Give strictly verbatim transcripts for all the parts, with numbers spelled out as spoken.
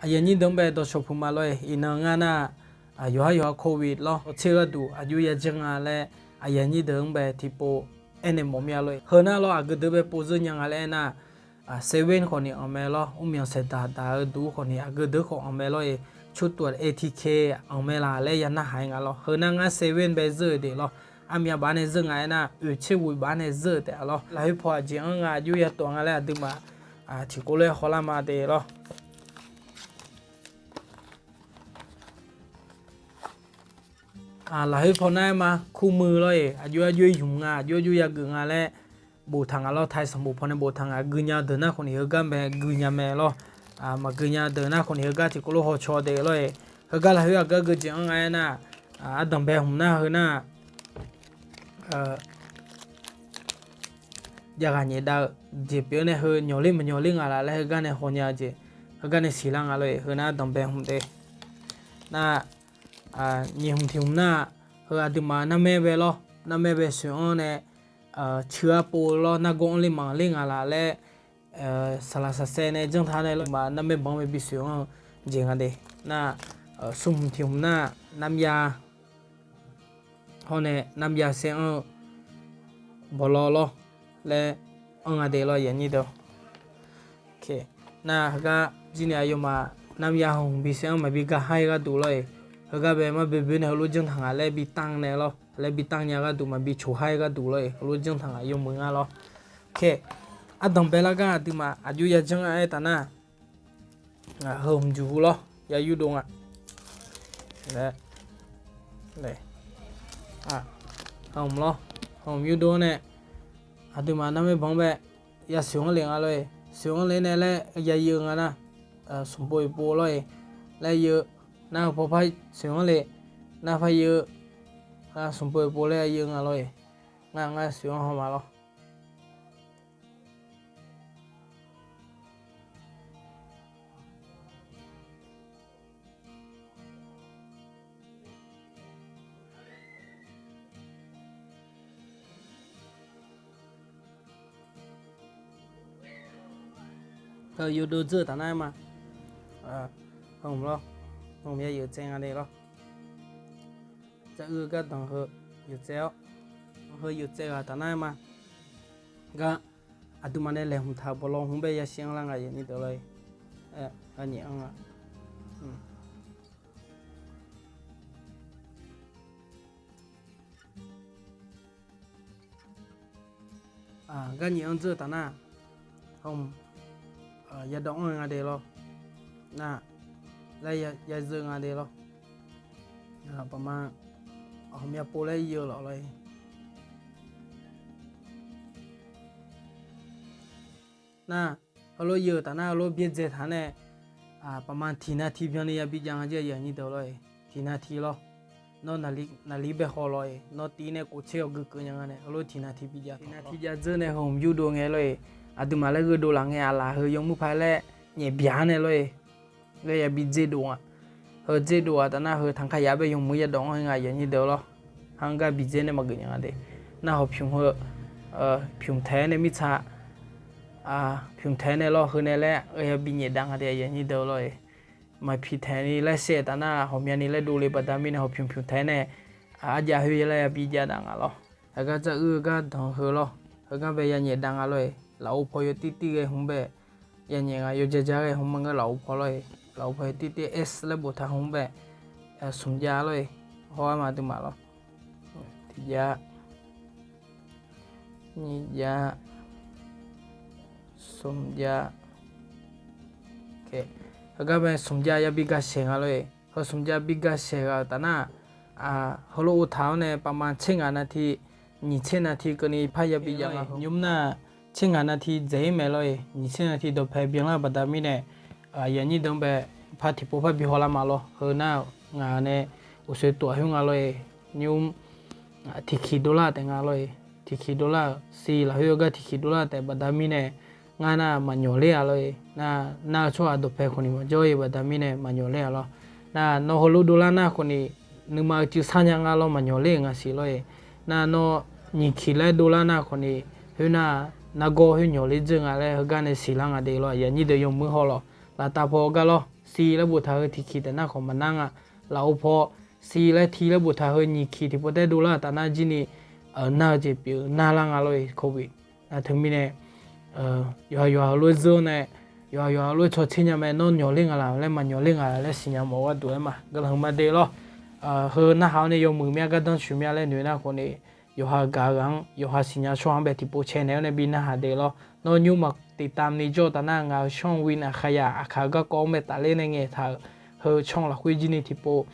Aqyuif aqnyir deuq-anr bae dawqshawq puq ma lor-eq. Iqnan ngar nar, yawqhar yawqha โควิด lawr, hawtser gharduq aqjox ya janr nga laer, aqyuif aqnyir deuq-anr bae tiqpov aernaeq mawf mir-a lor-eq. Heu nar lawr, aqgeu deuq bae pov zeur nya nga laer aernar, seven khawf ni anq mae lawr, mrmyanq saeqdaq daq-eu duq khawf ni aqgeu deuq khawf anq mae lor-eq. ชุดตรวจ เอทีเค anq mae laq laer ya narhaq-aer nga lawr. Heu nar ngar seven bae zeur-eu de lawr. Armyav baf nae zeur nga aernar, oeq tser ghoeq baf nae zeur-eu taef-a lawr. Lafkhoer paw aqjeq-anr nga aqjox ya tawf nga laer aqduimaf tiqkawv lof-aer hawlar ma de lawr. Lafkhoer paw nar-aer ma, คู่มือ lawr-eq, aqjox aqjox yumq nga, aqjox aqjox yageuf nga laer boftaq nga lawr. Tai sanqbof paw nae boftaq nga, gui nya-eu deuq nar khawf ni heugar mae, gui nya mae lawr. Maqgui nya-eu deuq nar khawf ni heugar tiqkawv lof hawcaw de lawr-eq. Heugar lafkhoer aqgar geujeq-anr nga aernar, ardanq bae hmq nar heu nar, javghaq nyaef dav-eu jeq pyeuf-awr nae heu nyawqler maqnyawqler nga laf laer heugar nae hawnya-eu jeq, heugar nae siqlar nga lor-eq. Heu nar ardanq bae hmq de. Nar, nyiq hmq tiq hmq nar, heu aqduimaf narmaer bae lawr, narmaer bae soeq-anr nae, ceuq-ar pov lawr, nargawr-anr ler maqler nga laf laer, saqlaq saqsaev nae janr taq nae lawr, aqduimaf narmaer banq-anr bae bisoeq-anr-eu jeq nga de. Nar, smr hmq tiq hmq nar, narmyav hawr nae narmyav saer-anr-eu bawqlaw lawr laer anr nga de lawr, aqyuif aqnyir deuq. Nar heugar jir nae aqyawfmaf narmyav hmq bisaer-anr maqbi gar har-ir gharduq lawr-eq. Heugar bae mar boe boe nae heulof janr taq ngaq laer bi tanr nae lawr, laer bi tanr nya gharduq maqbi coq har-ir gharduq lawr-eq, heulof janr taq ngaq yawmuiq ngar lawr. Ardanq bae lar gar aqduimaf aqjox ya janr-aer taf nar, heu hmq juq hu lawr, ya yurdov nga. Heu hmq lawr, heu hmq yurdov-anr nae, aqduimaf narmaer banq-anr bae ya soeq-anr le nga lor-eq. Soeq-anr le nae laer ya yeuv nga nar, smq pov-eq pov lawr-eq, laer yeuv. Nar heu paw par soeq-anr le, nar par yeuv, nar smq pov-eq pov laer ya yeuv nga lor-eq. Ngar ngar soeq-anr haw ma lawr. Heu yurdov dzeur-eu taf nar-aer ma. Heu hmq lawr, heu hmq ya yeuq tsaev nga de lawr. Jar uir-eu gardanq heu yeuq tsaev-awr, heu yeuq tsaev ghaq taf nar-aer ma. Gar aqduimaf nae laeqhmq taq bawqlaw hmq bae yashir-anr lar nga, aqyuif aqnyir deuq lawr-eq. Gar nyaef anr nga. Gar nyaef anr dzeur-eu taf nar, hmq yadawv anr-eu nga de lawr. Nar, laer yazeuv nga de lawr. Paqma, ghawqmya pov laer yeuv lawq lawr-eq. Nar, heulof yeuv-eu taf nar heulof byaerdzae taq nae, paqma tiq nav tiq byanni yabi jav nga jir, aqyuif aqnyir deuq lawr-eq. Tiq nav tiq lawr. Nawr naqli bae haw lawr-eq, nawr tiv nae kof tser-awr gui keuv nya nga nae heulof tiq nav tiq bi jav, tiq nav tiq jav dzeur nae heu hmq yurdov ngae lawr-eq. Aqduimaf laer gheudov laf ngae aqlaf heu yawmuir paq-aer laer nyaef byaq-anr nae lawr-eq. Ghae yabi dzerdov nga. Heu dzerdov-aq taf nar heu tanqkaq yaf bae yawmuiq yadawv anr-eu nga, aqyuif aqnyir deuq lawr. Har-anr gar bi dzer nae maqgeuf nya nga de. Nar hawpymq heu, pymq taeq-aer nae mirtsaq, pymq taeq-aer nae lawr heu nae laer ghae yabi nyaef dav nga de, aqyuif aqnyir deuq lawr-eq. Maqpyuq taeq ni laer saev-eu taf nar ghawqmyani laer dovle baqda mirnae hawpymq pymq taeq-aer nae, arjav khoer laer yabi jav dav nga lawr. Heugar jar uir-eu gardanq heu lawr. Heugar bae ya nyaef dav nga lawr-eq. Lafov paw yawtir tir ghae hmq bae ya nyaef nga, yawja ja ghae hmq ma ngeur lafov paw lawr-eq. Lafov paw yawtir tir S laer boftaq hmq bae smq jav lawr-eq. Hawr-ar ma aqduimaf lawr. Tiq jav, nyiq jav, smq jav. Heugar bae smq jav yabi ga saeq nga lawr-eq. Heu smq jav bi ga saeq ghaq-euq taf nar, heulof ov taq-awr nae paqma tser ngaq nav ti, nyiq tser nav ti keuvni par yabi jav nga. Nymr nar, tser ngaq nav ti dzaeq-ir mae lawr-eq. Nyiq tser nav ti dawqpae byanlar baqda mirnae, aqyuif aqnyir deuq-anr bae par tiqpov par bi hawlar ma lawr. Heu nar, ngaq nae uqsoe tov-aq khoer nga lawr-eq. Nymr tiqkiq dovlar taef nga lawr-eq. Tiqkiq dovlar-euq siq lafkhoer gar tiqkiq dovlar taef baqda mirnae, ngar nar maqnyawq ler-a lawr-eq. Nar, nar-eu tsawrhaq dawqpae khawf ni maqjawr-ir baqda mirnae maqnyawq ler-a lawr. Nar, nawr heulof dovlar nar khawf ni nuima-eu cuiv sar nya nga lawr, maqnyawq ler-euq nga siq lawr-eq. Nar, nawr nyiq kiq laer dovlar nar khawf ni, khoer nar, nargawr khoer nyawq ler dzeur nga laer heugar nae siqlar nga de lawr. Aqyuif aqnyir deuq yawmuiq haw lawq. Laftav paw gar lawr. siq laer boftaq heu tiq kiq taef nar khawf maqnar nga. Lafov paw siq laer tiq laer boftaq heu nyiq kiq tiqpov taer dovlar-euq taf nar jir ni nar-eu jeq pyeuf nar lar nga lor-e. Covid nar teumirnae yawqha yawqha heulof-aer zeur nae yawqha yawqha heulof-aer tsawrtser nya mae. Nawr nyawq ler nga laf laer maqnyawq ler nga laf laer siqnya mawf-eu gharduq-aer ma guiqlanq heuq ma de lor. Heu narhaq-awr nae yawmuiq mya gardanr shuq mya laer noeq nar khawf ni yawqha gaq-eu ghaq-anr yawqha siqnya tsawrhaq-anr bae tiqpov cae naeq-awr nae bi narhaq de lor. Nawr nymr maq tiqtam ni jawr-eu taf nar ngaq-euq shawr-eu wi naq khayaq aqkaq-eu garkawv-anr bae tafler nae ngaeqtaq-euq heu tsawrhaq lafkhoer jir ni tiqpov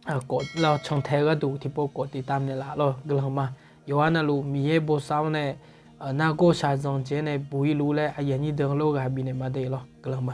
kawf lar cantae-eu gharduq tiqpov kawf tiqtam naeqlaf lor guiqlanq ma. Yawqha navluf Miqyaer bosav-awr nae nargawr shaqzanq jeq-aer nae buq-ir luf laer aqyuif aqnyir deuq heulof ghaq bifnaeq ma de lor guiqlanq ma.